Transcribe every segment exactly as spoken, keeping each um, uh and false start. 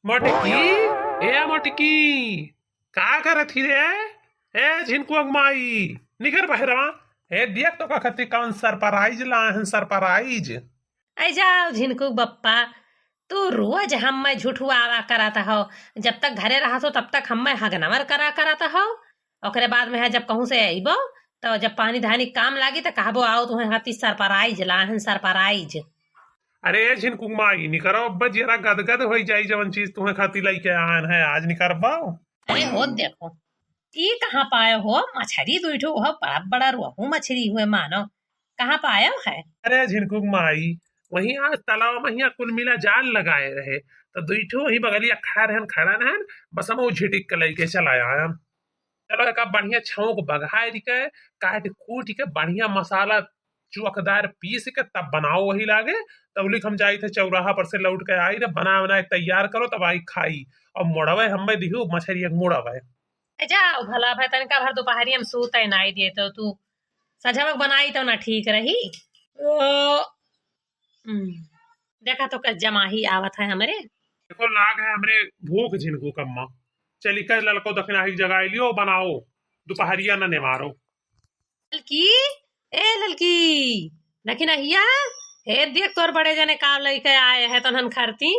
मोटकी, ए मोटकी, का करत ही रे? ए झिनकुआ क माई, निकर बहरवा। ए देख तो का खती कौन सरप्राइज लाए हैं, सरप्राइज। ऐ जाओ झिनकू बप्पा, तू रोज हम्मै झुठुआवा करत हो। जब तक घरे रहत हो तब तक हम्मै हगनवर करा करत हो, ओकरे बाद में है जब कहूँ से अइबो तो जब पानी धानी काम लागी तो कहबो आओ तुहें हाथी सरप्राइज लाहन सरप्राइज। अरे ए झिनकू माई निकरो अब्बा जरा गदगद होई जाई जवन चीज तुहें खाती लइके आन है आज निकरबो। अरे हो देखो ई कहाँ पायो हो मछरी दुई ठो हो बड़ा बड़ा रोहू मछरी हुए मानो कहाँ पायो है? अरे झिनकू माई वहीं आज तालाब में हियाँ कुल मिला जाल लगाए रहे तो दुई ठो वहीं बगलिया खड़ा रहन खड़ा रहन बस हम वो झिटिक के लइके चला आयन। चलो एक बढ़िया छौंक बघार के काट कूट के बढ़िया मसाला चुअकदार पीस के तब बनाओ वही लागे। तब लिख हम जाई थे चौराहा पर से लौट के आई रे बना बनाए तैयार करो तब आई खाई। और मोड़वे हम्मे दिहू मछरी एक मोड़वे। ए जाओ भला भाई तनिका भर दोपहरी हम सूते नाई दिए तो तू सजवक बनाई तो ना ठीक रही। ओ, हम्म, देखा तो कस जमाही आवत है हमरे। देखो लाग है हमरे भूख झिनकू कम्मा। चली कर ललको दखिनाही जगाई लियो बनाओ दोपहरिया न नेवारो। ललकी, ए ललकी, दखिनाहिया, हे देख तोर बड़े जने का लइके आए है तनहन खरती,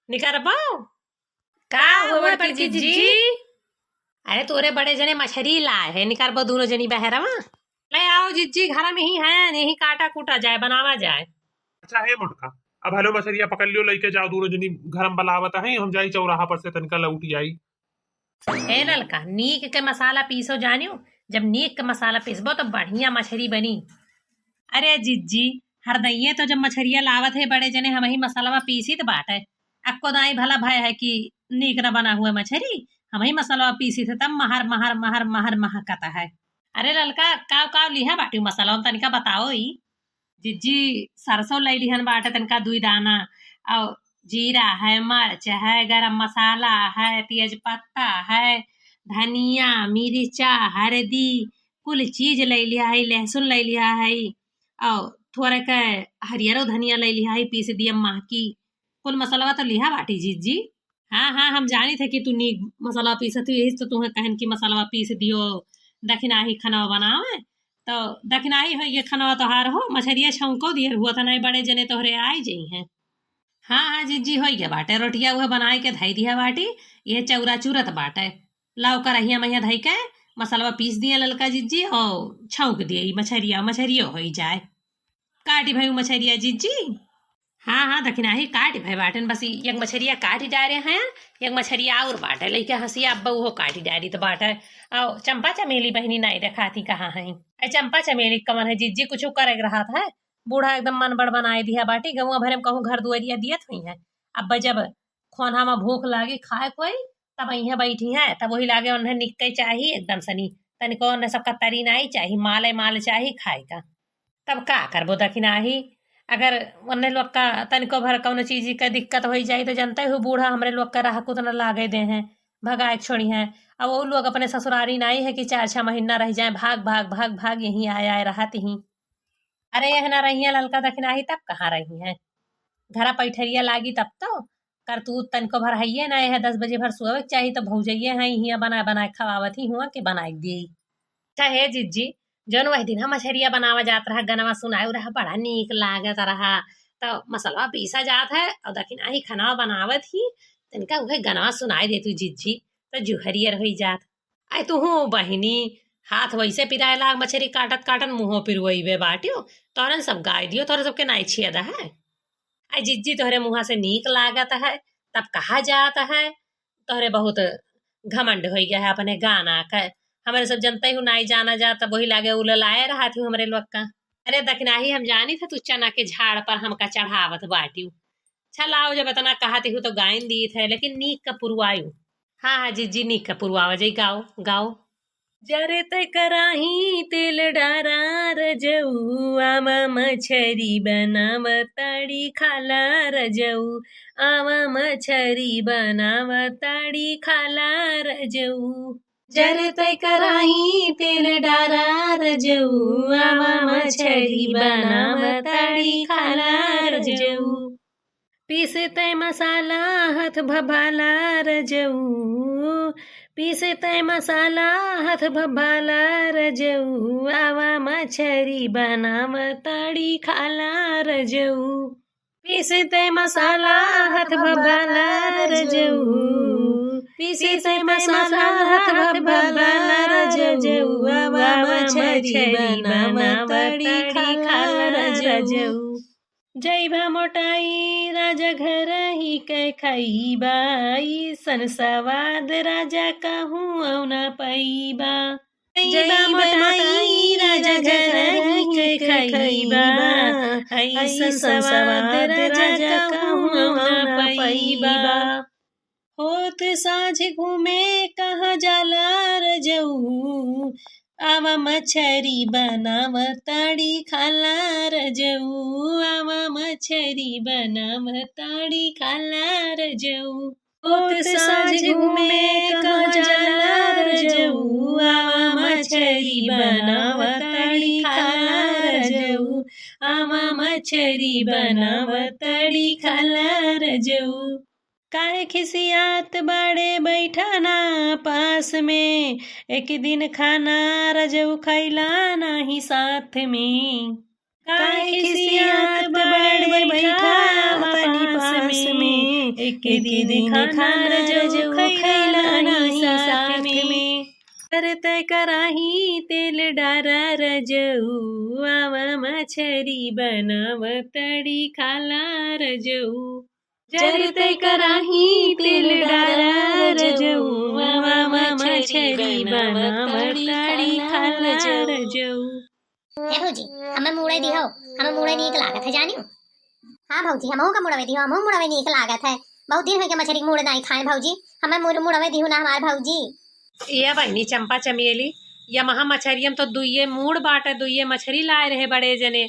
निकरबो। का का हुआ हुआ बड़की बड़की जिज्जी? जिज्जी? अरे तोरे बड़े जने मछरी लाए है, निकरबो दोनों जनी बहरवा। ले आओ जिज्जी, घर में ही है, यही काटा कूटा जाए, बनावा जाए। अच्छा हे मोटका, अब हलो मछरिया पकड़ लियो, लइके जाओ दोनों जनी घर में बलावत है, हम जाई चौराहा पर से तनिका लौट आई। हे ललका, नीक के मसाला पीसो जानियो, जब नीक के मसाला पीसबो तो बढ़िया मछरी बनी। अरे जिज्जी, हरदइये तो जब मछरिया लावत है बड़े जने हमही मसालवा पीसित बाटे, अक्को दाई भला भय है कि नीक न बना हुए मछरी, हमही मसालवा पीसित है तब महर महर महर महर महकत है। अरे ललका, काव काव लिहा बाटी मसालवा तनिका बताओ ई। जिज्जी सरसों लइ लिहन बाटे तनिका दुई दाना, और जीरा है, मर्च है, गरम मसाला है, तेज पत्ता है, धनिया, मिर्चा, हरदी, कुल चीज लइ लिहा है, लहसुन लइ लिहा है, और थोड़े के हरियरो धनिया लइ लिहा है, पीस दिया महकी। कुल मसलवा तो लिहा बाटी जिज्जी। हाँ हाँ, हम जानी थे कि तू नीक मसलवा पीसत ही, यही तो तुहें कहन कि मसलवा पीस दियो, दखिनाही खनवा बनावे। तो दखिनाही होई गे खनवा तोहार हो, मछरिया छौंको दियर हुआ था, नहीं बड़े जने तोहरे आइ जइहें। हाँ हाँ जिज्जी, होई गे बाटे, रोटिया उहे बनाइ के धइ दिहा बाटी, ये चौरा चूरत बाटे। लाओ करहिया मइया धइ के मसलवा पीस दिया ललका जिज्जी, और छौंक दिया ई मछरिया, मछरियो होई जाए। काटी भई उ मछरिया जिज्जी? हाँ हाँ दखिनाही काटी भई बाटेन, बस ई एक मछरिया काटी डारे हैं, एक मछरिया और बाटे, लइके हंसिया अब्बा उहो काटी डारी त बाटे। और चंपा चमेली बहिनी नाई देखाती कहाँ हैं? ए चंपा चमेली कवन है जिज्जी, कुछ करे के रहत है, बूढ़ा एकदम मन बड़ बनाए दिहा बाटी, गौवा भरे में कहूँ घर दुआरिया दियत हुई है। अब्बा जब खोन्हा में भूख लागी खाए कोई, तब इहाँ बैठी हैं, तब वही लागे उन्हें निक्के चाही एकदम सनी, तनिको उन्हें सबका तरी नाई चाही, माले माल चाही खाए का। तब का करबो दखिनाही, अगर उन्हें लोग का तनिको भर कौनो चीज के दिक्कत होई जाई तो जनते हो बूढ़ा हमरे लोग का राह कुत न लागे दे हैं, भगाए के छोड़ी हैं। अब वो लोग अपने ससुरारी नाई है कि चार छह महीना रह जाए, भाग भाग भाग भाग यहीं आए आए रहत ही। अरे यह ना रहिया ललका दखिनाही तब कहाँ रही हैं, घरा पैठरिया लागी तब तो। करतूत तनिको भर हइये ना है, दस बजे भर सोवे के चाही तो भौजइये हैं हियाँ बनाए बनाए खवावत ही हुआ कि बनाए के दिए। अच्छा हे जिज्जी, जौन वह दिन हम मछरिया बनावा जात रहा, गनवा सुनाए रहा, बड़ा नीक लागत रहा, तो मसलवा पीसा जात है और दखिनाही खनवा बनावत ही, तनिका उहे गनवा सुनाए दे तू जिज्जी, तो जुहरियर होई जात। आय तुहू बहिनी, हाथ वैसे पिराए लाग, मछरी काटत काटत मुँहो पिरवइबे बाटियो, तोहरन सब गाय दियो, तोहरे सबके नाई छियद है। आय जिज्जी, तोहरे मुँहा से नीक लागत है, तब कहा जात है, तोहरे बहुत घमंड होई गया है अपने गाना के। हमरे सब जनते हूँ नाई जाना जात, तब वही लागे उललाए रहत हूँ हमरे लोग का। अरे दखिनाही, हम जानी थे तू चना के झाड़ पर हमका चढ़ावत बाटियो। अच्छा लाओ, जब इतना कहत हूँ तो गाइन दीत है, लेकिन नीक का पुरवायु। हाँ हाँ जिज्जी, नीक का पुरवावा जाई, गाओ गाओ। जरे तय कराही तेल डारा रजऊ, आवा मछरी बनाव ताड़ी खाला रजऊ, आवा मछरी बनाव ताड़ी खाला रजऊ। जरे तय कराही तेल डारा रजऊ, आवा मछरी बनाव ताड़ी खाला रजऊ। पीसते मसाला हाथ भभाला रजऊ, पीसते मसाला हाथ भभाला रजऊ, आवा मछरी बनाव ताड़ी खाला रजऊ। पीसते मसाला हाथ भभाला रजऊ, पीसते मसाला हाथ भभाला रजऊ, आवा मछरी बनाव ताड़ी खाला रजऊ। जइबा मोटाई राजा घरही के खइबा, अइसन सवाद राजा कहूँ अउ ना पइबा। जइबा मोटाई राजा घरही के खइबा, अइसन सवाद राजा कहूँ अउ ना पइबा। होत साँझ घूमे कहाँ जाला रजऊ, आवा मछरी बनाव ताड़ी खाला रजऊ, आवा मछरी बनाव ताड़ी खाला रजऊ। होत साँझ घूमे कहाँ जाला रजऊ, आवा मछरी बनाव ताड़ी खाला रजऊ, आवा मछरी बनाव ताड़ी खाला रजऊ। काहे खिसियात बाड़े बैठा ना पास में, एक दिन खाना रजऊ खइला नाही साथ में। काहे खिसियात बाड़े बैठा तनी पास में, एक दिन खाना रजऊ खइला नाही साथ में। करते कराही तेल डारा रजऊ, आवा मछरी बनाव ताड़ी खाला रजऊ। जरते कराही तेल डारा रजऊ, आवा मछरी बनाव ताड़ी खाला रजऊ। हे भौजी, हमें मुड़े दिहो, हमें मुड़े नीक लागत है जानियो। हाँ भौजी, हमहू का मुड़वे दिहो, हमहू मुड़वे नीक लागत है। बहुत दिन होइ गए मछरी के मुड़ नाई खाए भौजी, हमें मुड़-, मुड़वे दिहो ना हमार भौजी। ये बहिनी चंपा चमेली, ये महा मछरियम तो दुइये मूड़ बाटे, दुइये मछरी लाए रहे बड़े जने,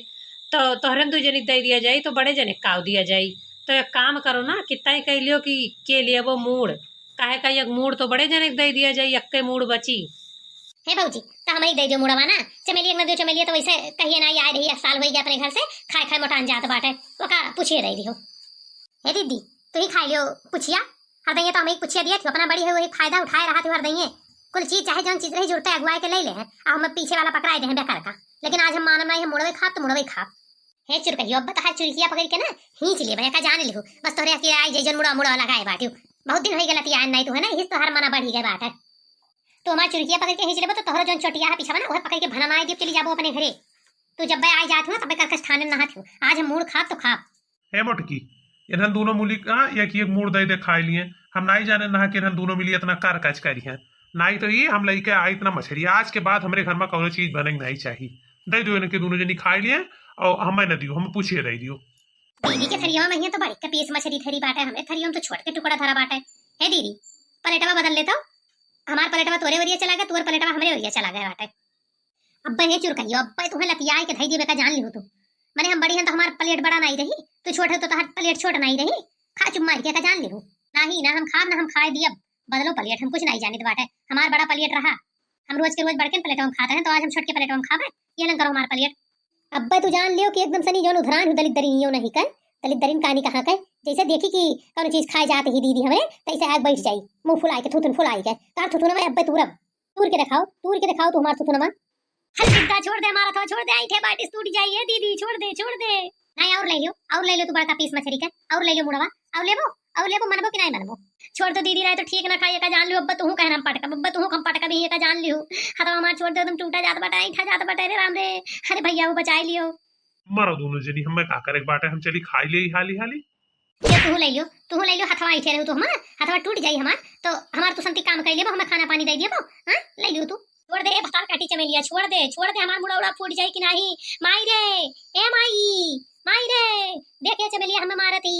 तो तोहरन दुइ जने दे दिया जाई, तो बड़े जने काव दिया जाई। तो एक काम करो ना, कितना ही कह लियो कि के लिए वो मूड़, काहे का एक मूड़ तो बड़े जने दे दिया जाई, एक्के मूड़ बची। हे भौजी, तो हमें ही दे दियो मुड़वा ना, चमेलिया के ना दियो, चमेलिया तो वैसे कहिए ना आए रही, एक साल होइ गया अपने घर से, खाए खाए मोटान जात बाटे, ओका पूछिए दे दियो। हे दीदी, तू ही खाई लियो पुछिया। हरदइया तो हमें पुछिया दिया थी, अपना बड़ी है वही फायदा उठाए रहा थी हरदइये। कुल चीज चाहे जौन चीज रही जुड़ते अगुआए के ले ले हैं, आ हम पीछे वाला पकड़ाए दे हैं बेकार का। लेकिन आज हम मानम नहीं, हम मुड़वे खाब तो मुड़वे खाब। हे चुरकहियो, अब तो हाथ चुरकिया पकड़ के ना खींच लिए भैया का जान लिहू। बस तोहरे अकेले आई जे जौन मुड़वा मुड़वा लगाए बाटियो। बहुत दिन होइ गलती आए नहीं तू है ना, इस तो हर मना बढ़ी गए बाटे। तो हमार चुरकिया पकड़ के खींच लेबो तो तोहरो जौन चोटिया है पीछा ना, वह पकड़ के भनमाए दियो, चली जाबो अपने घरे। तू जब आई जात हो ना तब कर्कश ठाने नहात हो, आज हम मूड़ खाब तो खाब। हे मोटकी, इन्हन दोनों मुली का एक एक मूड़ दे दे खाए लिए। हम नाई जाने ना कि इन्हन दोनों मिली इतना कार काज करी हैं। नाई तो ये हम लइके आई इतना मछरी। आज के बाद हमरे घर में कौनो चीज बने के नाई चाही। दे दियो इनके दोनों जनी खाए लिए और हमें न दियो, हम पूछिए दे दियो। दीदी के थरिया में तो बड़ी का पीस मछरी धरी बाटे, हमरे थरिया में तो छोट के टुकड़ा धरा बाटे। हे दीदी, प्लेटवा बदल लेतो, हमार प्लेटवा तोरे ओरिया चला गया, तोर प्लेटवा हमरे ओरिया चला गया बाटे। अब्बे हे चुरकहियो, अब्बे तुहे लतियाए के धई देबे का जान लिहू तू। मने हम बड़ी हन तो हमार प्लेट बड़ा नाई रही, तू छोट है तो तोहार प्लेट छोट नाई रही। खा चुप मार के का जान लिहू। नाही ना हम खाब ना हम खाए दियब। बदलो प्लेट, हम कुछ नाई जानित बाटे। हमार बड़ा प्लेट रहा, हम रोज के रोज बड़के प्लेट में खात रहे, तो आज हम छोट के प्लेट में खाबे। ये लन करो हमार प्लेट। अब्बे तू जान लियो कि एकदम सनी जौन उधरान हूँ दलित दरिन यो नहीं कर, दलित दरिन कानी कहाँ के, जैसे देखी कि कौनो चीज खाए जात ही दीदी हमरे, तैसे आग बैठ जाई, मुंह फुलाई के, थुथुन फुलाई के, तार थुथुन में अब्बे तूरब। तूर के दिखाओ, तूर के दिखाओ तू हमार थुथुनवा। हल बिद्दा छोड़ दे, हमारा थवा छोड़ दे, आई थे बाटिस टूट जाई है दीदी, छोड़ दे, छोड़ दे। नहीं, और ले लियो, और ले लियो तू बड़का पीस मछरी के, और ले लियो मुड़वा, और लेबो, और लेबो, मनबो कि नहीं मनबो? छोड़ दो दीदी, नहीं तो ठीक ना खाई, एका जान लियो, अब्बा तू कहना हम पटकब, अब्बा तू हम पटकब ही, एका जान लियो। हथवा हमार छोड़ दे, तुम टूटा जात बाटे, ऐठा जात बाटे, अरे राम रे, अरे भैया वो बचाई लियो। मरो दोनों जनी, हमें का करे के बाटे, हम चली खाई ले हाली हाली। ये तू ले लियो, तू ले लियो, हथवा ऐठे रहो तू हमार, हथवा टूट जाई हमार, तो हमार तू संती काम कर लेबो, हमें खाना पानी दे देबो, हाँ? ले लियो तू। छोड़ दे, ए भतार काटी चमेलिया, छोड़ दे, छोड़ दे, हमार मुड़ा उड़ा फूट जाई कि नाही। माई रे, ए माई, माई रे, देख ये चमेलिया हमें मारत ही।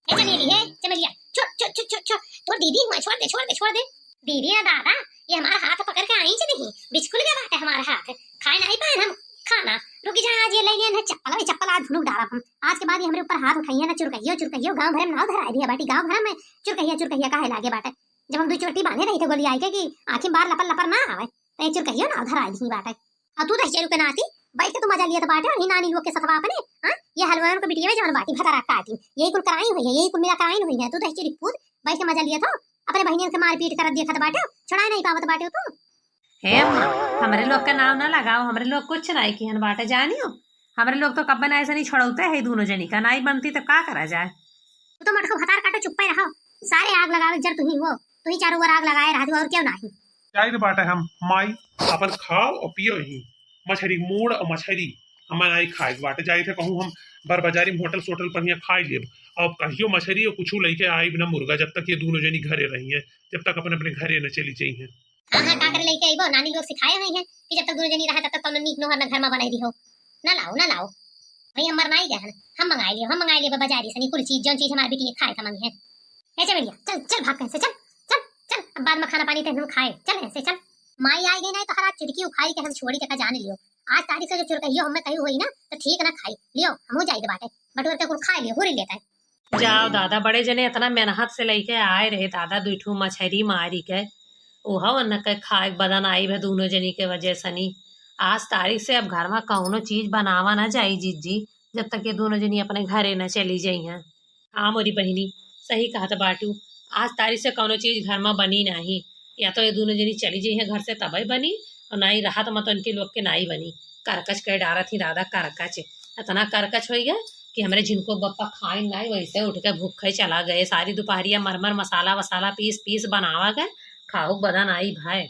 ए चमेली, ए चमेलिया, छोड़, छोड़, छोड़, छोड़, छोड़, तोर दीदी हुआ, छोड़ दे, छोड़ दे, छोड़ दे। दीदी या दादा, ये हमारा हाथ पकड़ के आई च नहीं, बिचकुल गया बाटे हमारा हाथ, खाए नहीं पाए हम खाना। रुकी जा, आज ये ले लिया ना चप्पल, अरे चप्पल आज भुनुक डालब हम। आज के बाद ये हमरे ऊपर हाथ उठाइए ना, चुरकहियो, चुरकहियो, गांव भर में नाव धराए दिया बाटी, गांव भर में चुरकहिया, चुरकहिया काहे लागे बाटे। जब हम दो चोटी बांधे रही थे गोली आई के कि आँखी बार लपर लपर ना आवे, तो ये चुरकहियो नाव धराए दी बाटे। और तू दहिजरू के नाती बैठ के तू मजा लियत बाटे, और ही नानी लोग के सथवा अपने, हाँ, ये हलवान के बिटिया जवन बाटी भतारा काटी, यही कुल कराई हुई है, यही कुल मिला कराई हुई है, तू दहिजरी पूत बैठ के मजा लियत हो, अपने बहिनियन के मारपीट करत देखत बाटे, छुड़ाए नहीं पावत बाटे तू। हे अम्मा, हमरे लोग का नाव ना लगाओ, हमरे लोग कुछ नाई किहन बाटे, जानियो। हमरे लोग तो कब्बे नाई सनी छोड़ौते है दूनो जनी का, नाई बनती तो का करा जाए। तू तो मटको भतार काटो, चुप्पे रहो। सारे आग लगावे जर तुही हो, तुही चारों ओर आग लगाए रहत हो, और क्यों नाही? जाइत बाटे हम, माई, अपन खाओ और पियो ही। मछरी मूड़ और मछरी हमें नाई खाए के बाटे, जाइत है कहूँ हम बर बाजारी में होटल सोटल पर हियाँ खाई लेब। अब कहियो मछरी और कुछ लइके आइब ना मुर्गा, जब तक ये दूनो जनी घरे रही हैं, जब तक अपने अपने घरे न चली जाई हैं। हाँ, हाँ, का करे लइके अइबो? नानी लोग सिखाए हुई हैं कि जब तक दूनो जनी रहे, तब तक कौनो नीक नोहर न घर में बनाई दिहो। ना लाओ, ना लाओ। भाई, हम मरनाई गए हैं, हम मंगाई लियो, हम मंगाई लियो बाजारी से, नहीं कुल चीज, जौन चीज हमारे बिटिया खाए का मंगी है। ए, चल भैया, चल, चल, भाग कहीं से, चल, चल, चल, अब बाद में खाना पानी ते हम खाए, चल यहाँ से, चल। माई आई गई ना, तो हर आज चुटकी उखाई के हम छोड़ी, तक जान लियो। आज तारीख से जो चुरकहियो हमें कही हुई ना, तो ठीक ना खाई लियो, हमहू जाई दे बाटे, बटोर के कुल खाए लियो, हुरी लेता है। जाओ दादा, बड़े जने इतना मेहनत से लइके आए रहे दादा, दुई ठो मछरी मारी के, उहो न के खाए के बदन आई भे दूनो जनी के वजह से नी। आज तारीख से अब घर में कौनो चीज बनावा ना जाई जीजी, जब तक ये दूनो जनी अपने घरे न चली जाई हैं। हाँ मोरी बहिनी, सही कहत बाटू, आज तारीख से कौनो चीज घर में बनी नाही, या तो ये दूनो जनी चली जाई हैं घर से तबे बनी, और नाई रहत में तो इनके लोग के नाई बनी। करकच कह डारत ही दादा, करकच। इतना करकच होइ गए कि हमरे झिनको बप्पा खाइन नाई, वैसे उठ के भूखे चला गए। सारी दुपहरिया मरमर मसाला वसाला पीस पीस बनावा गए, खाहुक बदन आई भाई।